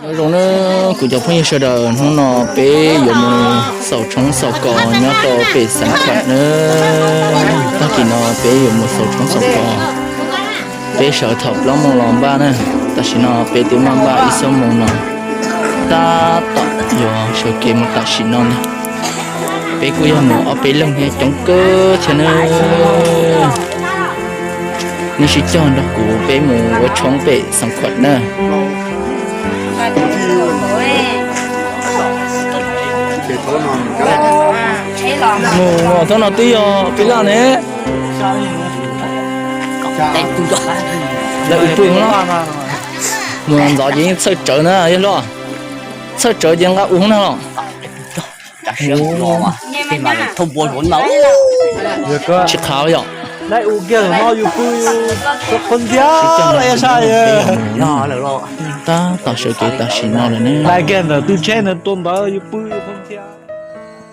Nyob zoo nawb kuv cov phooj ywg sawv daws, hnub no peb yuav mus xaus tshoob xaus kos nyob rau pem Xeev Khuam nawb. Tag kis no peb yuav mus xaus tshoob xaus kos, peb sawv thaum plaub moos los npaj na. Tam sim no peb twb maj npaj ib xuab moos no, tab tom yuav sawv kev mus tam sim no ntag. Peb kuj yog mus ob peb leeg thiab, coob kawg thiab nawb. Nej sib cog nrog kuv peb mus ua tshoob pem Xeev Khuam na. Mus thaum no twb yog peb laj ne. Lawv ua pw no, mus ntxov ces yeej txhawj tsawv na yog luaj. Txhawj tsawv ces nqa ua na los. Tsis qhav yom. Tab tom sawv kev tam sim no lawm ne.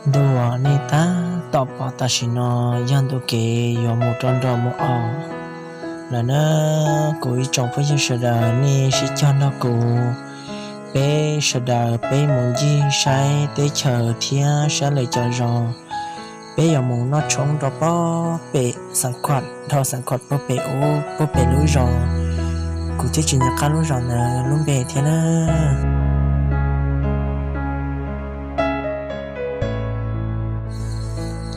Ntu uas nej tab tom pom tam sim no yog ntu kev yuav mus rau nram Mus Os lawm na. Kuv ib tsoom phooj ywg sawv daws, nej sib cog nrog kuv, peb sawv daws peb mus ncig saib teb chaws thiab saib lawv cov zos. Peb yuav mus noj tshoob rau pob pem Xeev Khuam, dhau Xeev Khuam pob pem ub, pob pem lub zos. Kuv twb tsis nco qab lub zos ntawd lub npe thiab na.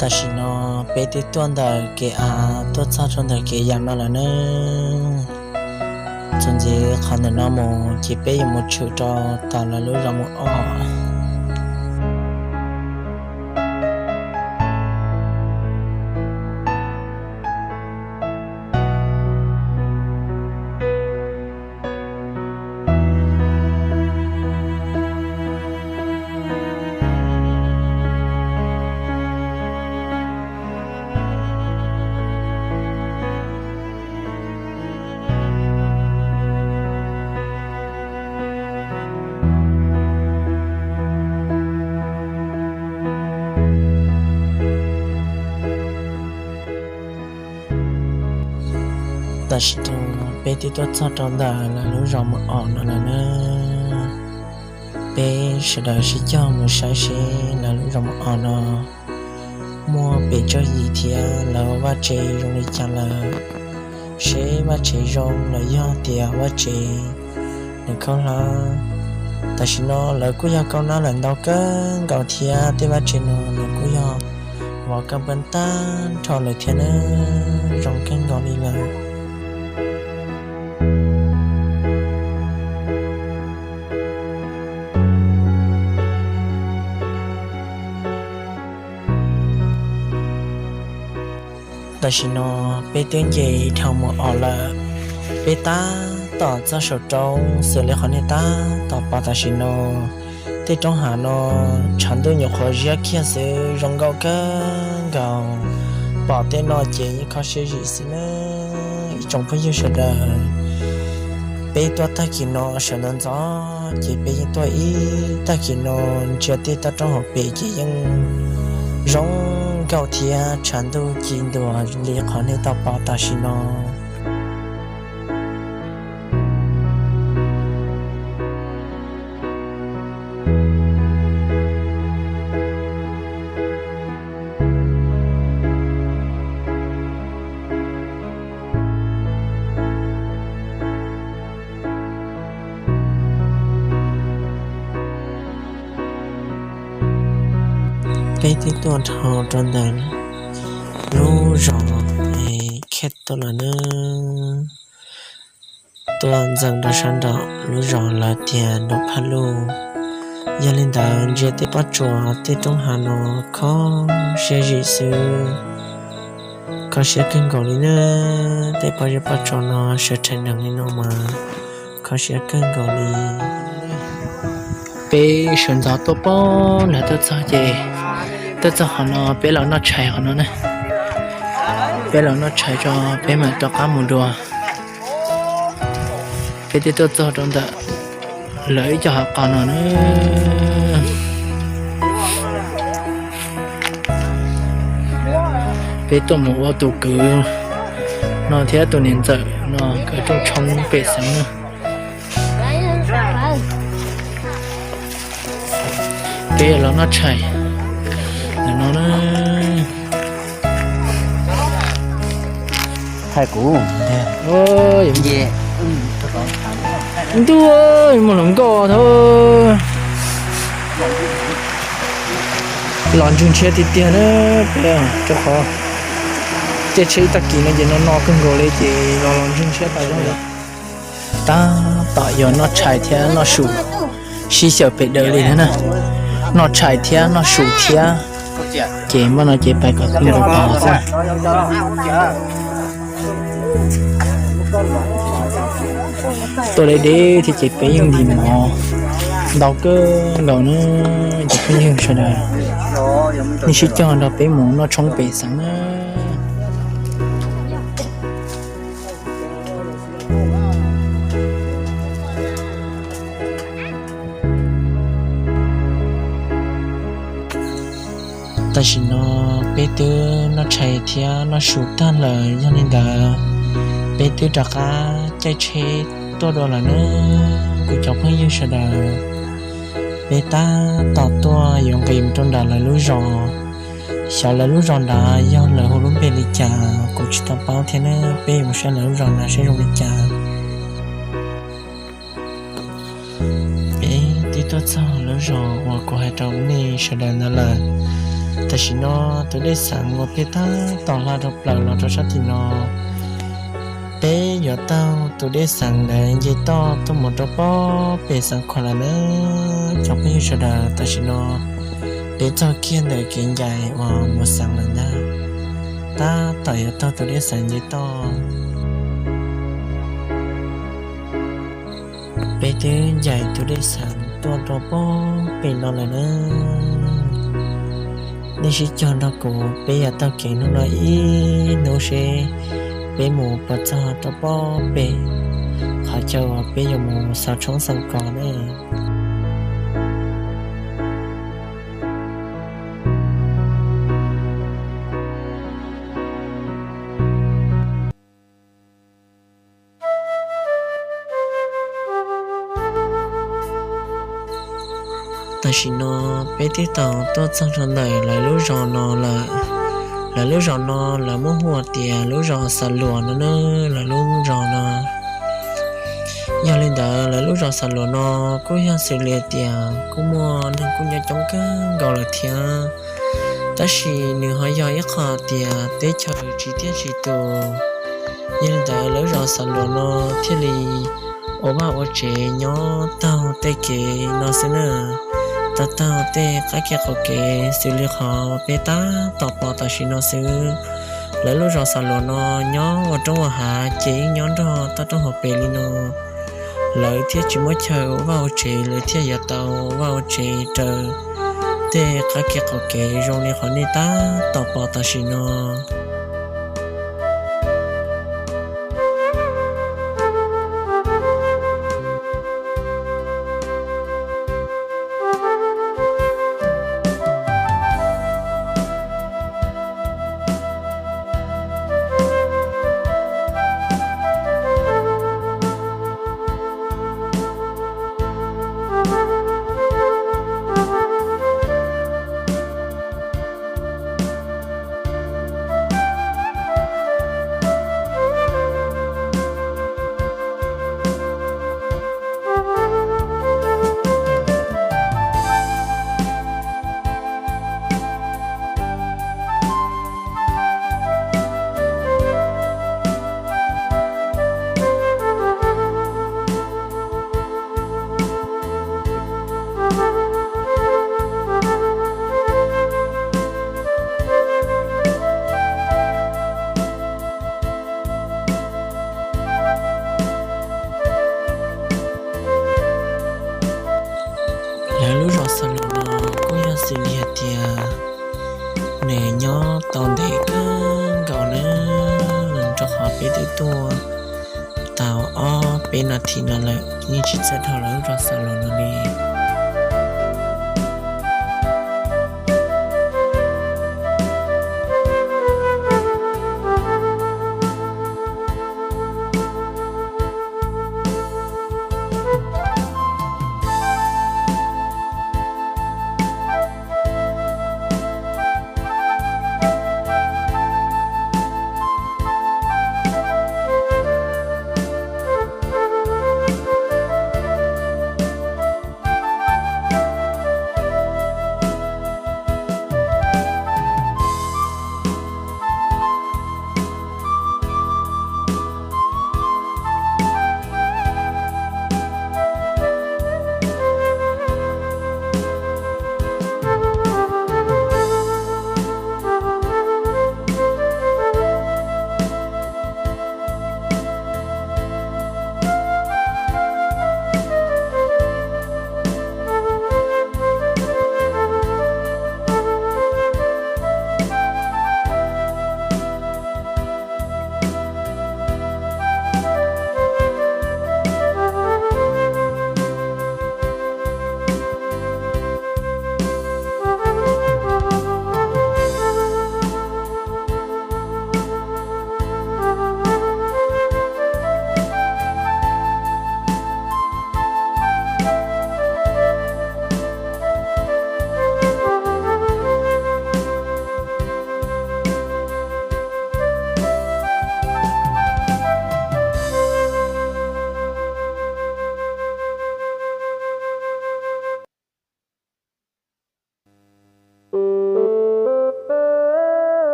Tam sim no peb twb tuaj ntawm kev av tuaj txog rau ntawm kev yas no lawm na. Txuas ntxiv qhov ntawm no mus ces peb yuav mus tshwm rau tom lawv lub zos Mus Os. Tam sim no peb twb tuaj txog rau ntawm lawv lub zos Mus Os no lawm na. Peb sawv daws sib cog mus saib seb lawv lub zos Mus Os no muaj pes tsawg yim thiab lawv vaj tsev zoo li cas lawm, seb vaj tsev zoo los yog tias vaj tsev nws khaub hlab. Tam sim no lawv kuj yog kaub nab lawm ntau kawg nkaus thiab, tej vaj tsev no lawv kuj yog vov kab npab tag nrho lawm thiab na, zoo kawg nkaus li lawm. Tam sim no peb twb nce dhau Mus Os lawm, peb tab tom txog saum roob xws li qhov nej tab tom pom tam sim no. Tej roob hav no tshav ntuj nyuam qhuav ziab kiag xwb, zoo nkauj kawg nkaus. Pom tej no ces yeej kho siab zim xwb na ib tsoom phooj ywg sawv daws. Peb tuaj tag kis no sawv ntxov ntxov ces peb yeej tuaj ib tag kis no, ntsia tej toj roob hauv pes ces yeej zoo nkauj thiab tshav ntuj ci ntua li qhov nej tau pom tam sim no. Peb twb tuaj dhau rau ntawm lub zos Khej Tuam lawm na. Tuaj ntxeev rau sab nraum lub zos lawv tias Nraum Phaj Luj. Yog li ntawd ntsia tej pob tsuas tej roob hav no kho siab zim xwb. Kho siab kawg nkaus li na, tej pob zeb pob tsuas no sawv rhais nees li no mas kho siab kawg nkaus li. Peb sawv ntxov tuaj poob nrad tuaj txog ces tuaj txog qhov no peb los noj tshais qhov no na. Peb los noj tshais tso peb mam rov qab mus dua. Peb twb tuaj txog rau ntawm lawv ib co hav qos no na. Peb tuaj mus ua tus kwv no thiab tus niam ntxawm no nkawd rooj tshoob pem xeev na. Peb los noj tshais ntawm no na. Thaij kuv. Ntuj, muaj hluas nkauj thaum los ntswg ntshiab tiag tiag na. Peb rau qhov caij tsheb ib tag kis no ces no no kawg nkaus li ces los los ntswg ntshiab tas zog li. Tab tom yuav noj tshais thiab noj su sib xyaw pem dawm li thiab na. Noj tshais thiab noj su thiab. Ces muaj no ces pais kom tij nkaus pov xwb. Tuaj deb deb thiab ces peb yeej ntim mov ntau kawg nkaus na. Ces phooj ywg sawv daws nej sib cog nrog peb mus noj tshoob pem xeev na. Tam sim no peb twb noj tshais thiab noj su tag lawm, yog li ntawd peb twb rov qab caij tsheb tuaj dua lawm na. Kuv cov phooj ywg sawv daws, peb tab tom tuaj yuav nqis mus rau nram lawv lub zos. Xyov lawv lub zos nrad yog lawv hu lub npe li cas kuv tsis tau paub thiab na. Peb yuav mus saib lawv lub zos nrad saib zoo li cas. Peb twb tuaj txog lub zos uas kuv hais rau nej sawv daws ntawd lawm. Tam sim no tus dej xeev uas peb tab tom hla rau plaws los rau sab tim no, peb yuav taug tus dej xeev ntawd nce toj tuaj mus rau pob pem xeev Khuam lawm na. Cov phooj ywg sawv daws, tam sim no peb txog kiag ntawm kev ncaim uas mus xeev lawm ntag. Tab tom yuav taug tus dej xeev nce toj. Peb twb ncaim tus dej xeev tuaj rau pob pem no lawm na. Nej sib cog nrog kuv, peb yuav taug kev hnub no ib hnub seb peb mus puas txog rau pob pem qhov chaw uas peb yuav mus xaus tshoob xaus kos na. Tam sim no peb twb tau tuaj txog rau ntawm lawv lub zos no lawm. Lawv lub zos no lawv muab hu tias lub zos Xav Luas no na, lawv lub zos no. Yog li ntawd lawv lub zos Xav Luas no kuj yog xws li tias kuj muaj neeg kuj nyob coob kawg nkaus lawm thiab, tab sis nws ho yog ib qho tias teb chaws tsis tiaj tsis tus. Yog li ntawd lawv lub zos Xav Luas no thiaj li ua vaj ua tsev nyob taug tej kev no xwb na, taug taug tej qab kev qaum kev xws li qhov peb tab tom pom tam sim no xwb. Lawv lub zos Xav Luas no nyob ua roob ua hav ces yeej nyob nrog toj roob hauv pes li no. Lawv thiaj tsis muaj chaw ua vaj ua tsev, lawv thiaj yuav tau ua vaj ua tsev raws tej qab kev qaum kev zoo li qhov nej tab tom pom tam sim no. Lawv lub zos Xav Luas no kuj yog xws li hais tias nws nyob tau ntev kawg nkaus na, rau qhov peb twb tuaj tau ob peb nas this no lawm yeej tsis txawj dhau lawv lub zos Xav Luas no li.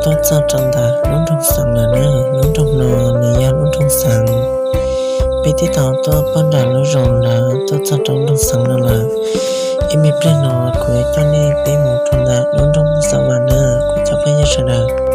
tuaj txog rau ntawm lub nroog Xeev lawm na. Lub nroog no nws yog lub nroog Xeev. Peb twb tau tuaj puag nram lub zos lawm tuaj txog rau lub nroog Xeev no lawm. Ib me pliag no kuv yuav coj nej peb mus rau ntawm lub nroog Xeev Vam na, kuv cov phooj ywg sawv daws.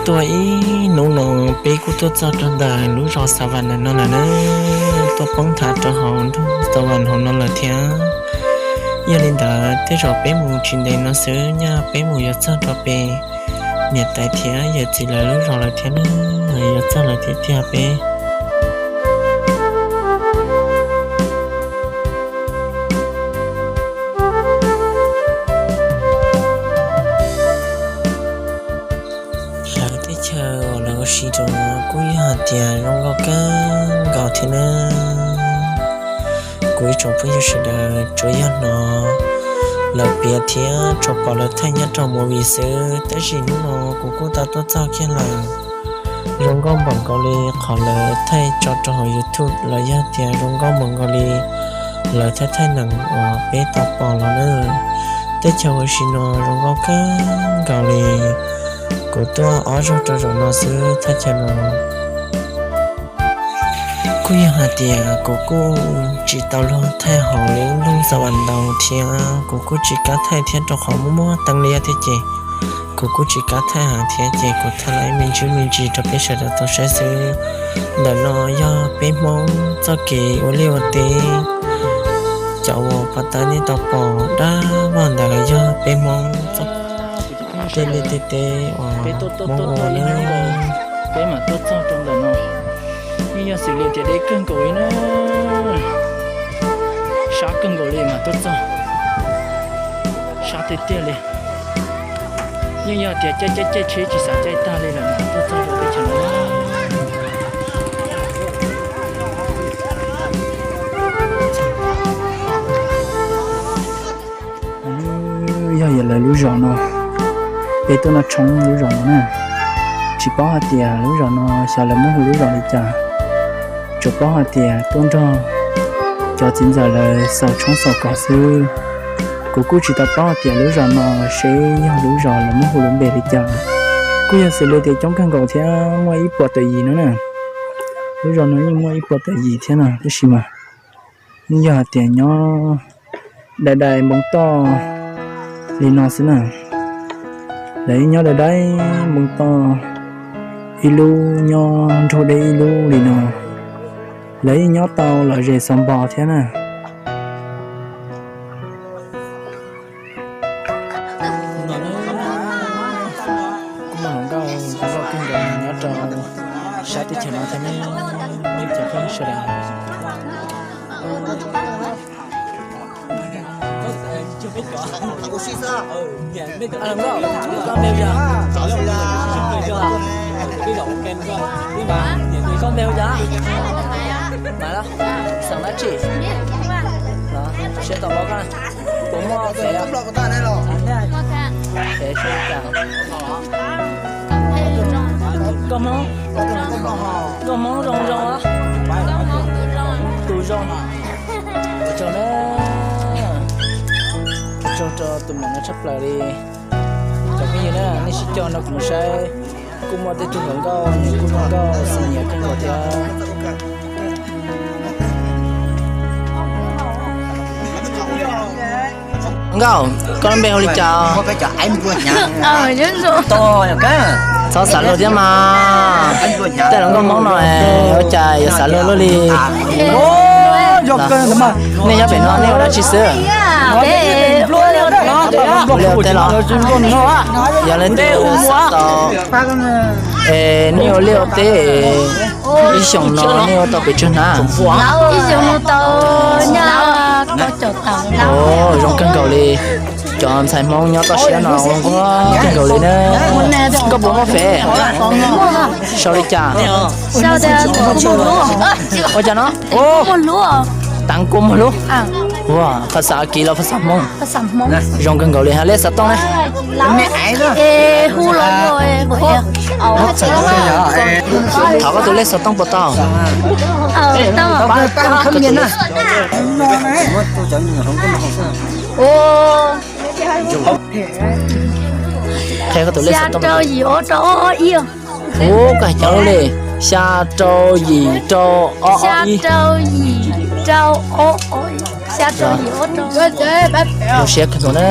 Tuaj ib hnub no peb kuj tuaj txog rau ntawm lub zos Xav Vas ntawm no lawm na, tuaj poob thav rau hauv nroog Xav Vas hauv no lawm thiab. Yog li ntawd tej zaum peb mus tsis ntev no xwb nyaj peb mus yuav txog rau pem niam tais thiab yawm txiv lawv lub zos lawm thiab na, yuav txog lawm thiab tiag peb. Lawv teb chaws uas lawv ua si rau kuj yog hais tias zoo nkauj kawg nkaus thiab na. Kuv ib tsoom phooj ywg sawv daws tsuas yog hnov lawv piav thiab tsuas pom lawv thaij nyob rau movie xwb, tab sis hnub no kuv kuj tau tuaj txog kiag lawm. Zoo nkauj npaum nkaus li qhov lawv thaij tso rau hauv YouTube los yog tias zoo nkauj npaum nkaus li lawv thaij thaij neeg uas peb tau pom los na. Teb chaws ua si no zoo nkauj kawg nkaus li. Kuv tuaj ob zaug rau zaum no xwb thaj chaw no. Kuj yog hais tias kuv kuj tsis tau luag thaij hauv lub nroog Xav Vas ntau thiab kuv kuj tsis kam thaij thiab rau qhov muaj muaj teeb liab thiab ces kuv kuj tsis kam thaij heev thiab ces kuv thaij los me ntsis me ntsis rau peb sawv daws tau saib xwb. Ntawm no yog peb Hmoob txoj kev ua liaj ua teb. Cov uas pov tawb nej tau pom dab vaj ntawd yog peb Hmoob txoj kev ua liaj ua teb uas Hmoob ua na. Peb mam tuaj txog rau ntawm no, yeej yog xws li tias deb kawg nkaus li na, sab kawg nkaus li mas tuaj txog, sab tiag tiag li. Yeej yog tias caij caij caij tsheb tsis xav caij tag li lawm mas tuaj txog rau teb chaws no. Yog yam lawv lub zos no, peb tuaj noj tshoob lub zos no na. Tsis paub hais tias lub zos no xyov lawv muab hu lub zos li cas, tsuas paub hais tias tuaj nrog cov txiv ntxawm lawv xaus tshoob xaus kos xwb. Kuv kuj tsis tau paub hais tias lub zos no seb yog lub zos lawv muab hu lub npe li cas. Kuj yog xws li tias coob kawg nkaus thiab muaj ib puas tawm yim no na. Lub zos no yeej muaj ib puas tawm yim thiab no tab sis mas yeej yog hais tias nyob dai dai npoo toj li no xwb na. Lawv yeej nyob dai dai npoo toj, ib lub nyob nrug deb ib lub li no. Lawv yeej nyob tau lom zem xav npog thiab na. Kuj muaj hluas nkauj zoo nkauj kawg nkaus nyob rau sab teb chaws no thiab ne, cov phooj ywg sawv daws. Hluas nkauj, koj npe hu cas? Koj npe hu cas? Maiv los, xeem dab tsi? Siab tau paub koj na. Puas muaj fev? Fev, koj Hmoob, koj Hmoob zoo zoo os. Tus zoo. Tus zoo na. Tus zoo rau tus muam no tshaj plaws li. Cov phooj ywg na, nej sib coj nrog kuv mus saib, kuj muaj tej tug hluas nkauj nws kuj zoo nkauj xwm nyiam kawg nkaus thiab. Nkauj, koj lub npe hu li cas? Txhob xav luag thiab mas. Tej hluas nkauj Hmoob no ua cas yuav xav luag luaj li. Nej nyob pem no nej ua dab tsi xwb? Ua liaj ua teb los? Yog leej twg xav tau, es nej ua liaj ua teb, ib xyoos no nej ua tau pes tsawg hnab? Ib xyoos no tau nyaj kaum caum tawm. Zoo kawg nkaus li. Cov ntxhais Hmoob nyob toj siab no ua nquag kawg nkaus li na. Koj puas muaj fev? Sau li cas? Ua cas no? Teev kua muag lub. Ua, phas xas Askiv los phas xas Hmoob? Zoo kawg nkaus li ha. Lej xov tooj ne? Thov koj tus lej xov tooj puas tau? Qhia koj tus lej xov tooj. Ub, koj hais coob li. Xya rau yim rau ob ob ib. Zoo siab kawg nkaus na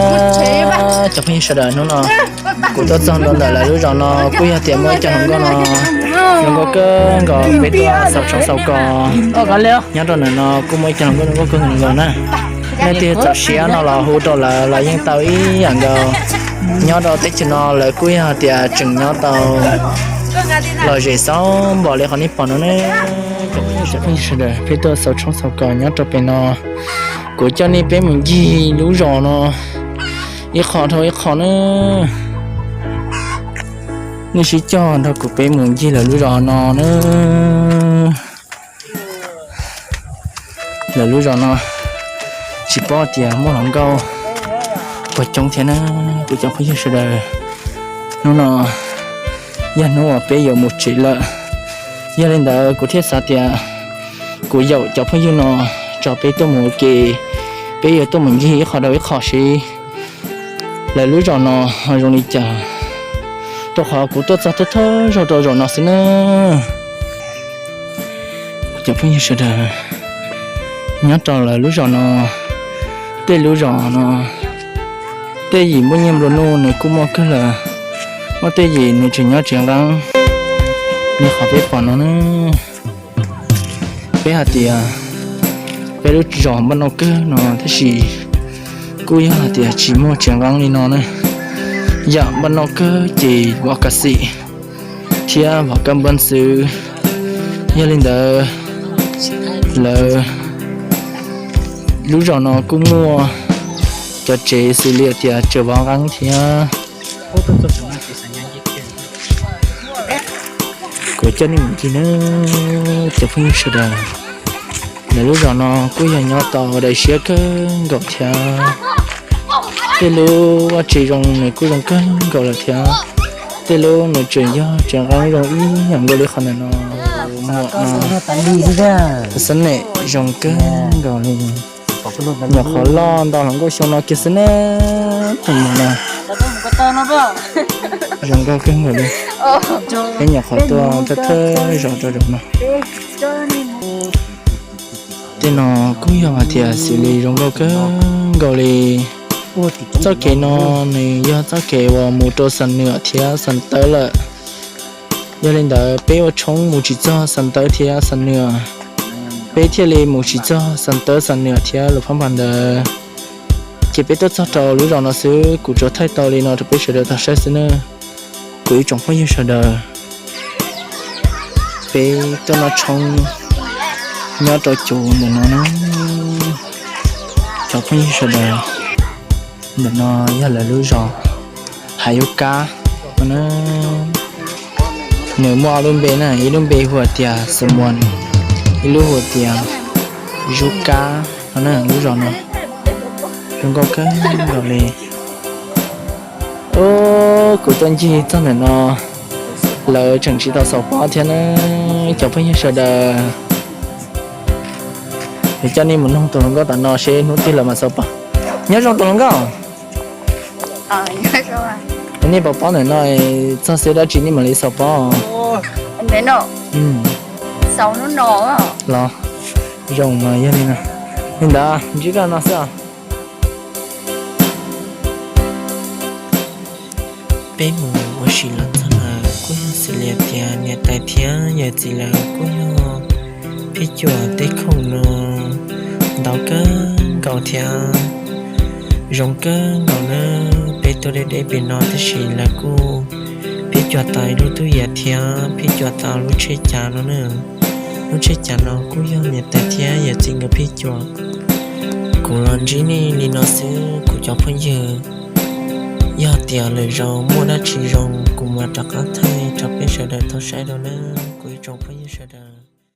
cov phooj ywg sawv daws, hnub no kuv tuaj txog ntua ntawm lawv lub zos no kuj yog tias muaj ib co hluas nkauj no zoo nkauj kawg nkaus, peb tuaj xaus tshoob xaus kos nyob rau ntawm no kuj muaj ib co hluas nkauj zoo nkauj kawg nkaus na. Nej twg txaus siab no los hu rau lawv los yeej tau ib yam nkaus. Nyob rau teb chaws no lawv kuj yog tias tseem nyob tau lom zem xauv npaum li qhov nej pom no ne. Cov phooj ywg sawv daws, peb tuaj xaus tshoob xaus kos nyob rau pem no. Kuv coj nej peb mus ncig lub zos no ib qho dhau ib qho na. Nej sib coj nrog kuv peb mus ncig lawv lub zos no na. Lawv lub zos no tsis paub tias muaj hluas nkauj puas coob thiab na. Kuv cov phooj ywg sawv daws, hnub no yog hnub uas peb yuav mus tsev lawm, yog li ntawd kuv thiaj xav tias kuv yaum cov phooj ywg no tso peb tuaj mus ua ke, peb yuav tuaj mus ncig ib qho dhau ib qho seb lawv lub zos no zoo li cas, rau qhov kuv tuaj txog thawj thawj zaug rau zaum no xwb na. Cov phooj ywg sawv daws, nyob rau lawv lub zos no, tej lub zos no, tej yim muaj nyiaj nplua nuj nws kuj muaj kawg lawm, muaj tej yim nws tseem nyob tsev nqeeb li qhov peb pom no na. Peb hais tias peb lub zos npaj noj kawg no tab sis kuj yog hais tias tsis muaj tsev nqeeb li no na. Yam npaj noj kawg ces vov kas xim thiab vov kab npab xwb. Yog li ntawd, lawv lub zos no kuj muaj cov tsev xws li tias tsev vov nqeeb thiab. Kuv coj nej mus ncig na cov phooj ywg sawv daws. Lawv lub zos no kuj yog nyob tau daim siab kawg nkaus thiab. Tej lub vaj tsev zoo nws kuj zoo kawg nkaus lawm thiab. Tej lub nws tseem yog tsev nqeeb zoo ib yam nkaus li qhov ntawm no. Muam no, xab nem zoo kawg nkaus li. Nyuam qhuav loj ntau hluas nkauj xyoo no kiag xwb na. Tus muam no zoo nkauj kawg nkaus li. Peb nyuam qhuav tuaj thawj thawj zaug rau zaum no. Tej no kuj yog hais tias xws li zoo nkauj kawg nkaus li. Txoj kev no nws yog txoj kev uas mus rau Xam Nuam thiab Xam Tawb lawm. Yog li ntawd peb ua tshoob mus tsis txog Xam Tawb thiab Xam Nuam, peb thiaj li mus tsis txog Xam Tawb Xam Nuam thiab Luas Phab Npas ntawd. Ces peb tuaj txog rau lub zos no xwb, kuv tsuas thaij tau li no rau peb sawv daws tau saib xwb na. Kuv ib tsoom phooj ywg sawv daws, peb tuaj noj tshoob nyob rau cov ntawm no na. Cov phooj ywg sawv daws, ntawm no yog lawv lub zos Hav Yub Kab no na. Nws muaj ob lub npe na, ib lub npe hu tias Xus Muas, ib lub hu tias Zub Kab no na. Lub zos no zoo nkauj kawg nkaus li. Kuv tuaj ncig txog ntawm no, lawv tseem tsis tau xaus pob thiab na. Cov phooj ywg sawv daws, coj nej mus nug tus hluas nkauj tom no seb hnub twg lawv mam xaus pob. Nyob zoo tus hluas nkauj. Nej pom pob ntawm no, txog xyoo dab tsi nej mam li xaus pob? Los zoo mas yog li no. Li ntawd ntsib koj no xwb os. Peb mus ua si los txog lawm kuj yog xws li tias niam tais thiab yawm txiv lawv kuj yog phij cuam tej khoom no ntau kawg nkaus thiab zoo kawg nkaus na. Peb tuaj deb deb pem no tab sis lawv kuj phij cuam tau ib lub tub yias thiab phij cuam tau lub tsheb cav no na. Lub tsheb cav no kuj yog niam tais thiab yawm txiv nkawd phij cuam. Kuv los ntsib nej li no xwb kuv cov phooj ywg. Yog tias lwm zaus muaj dab tsi zoo kuv mam rov qab thaij rau peb sawv daws tau saib dua na kuv ib tsoom phooj ywg sawv daws.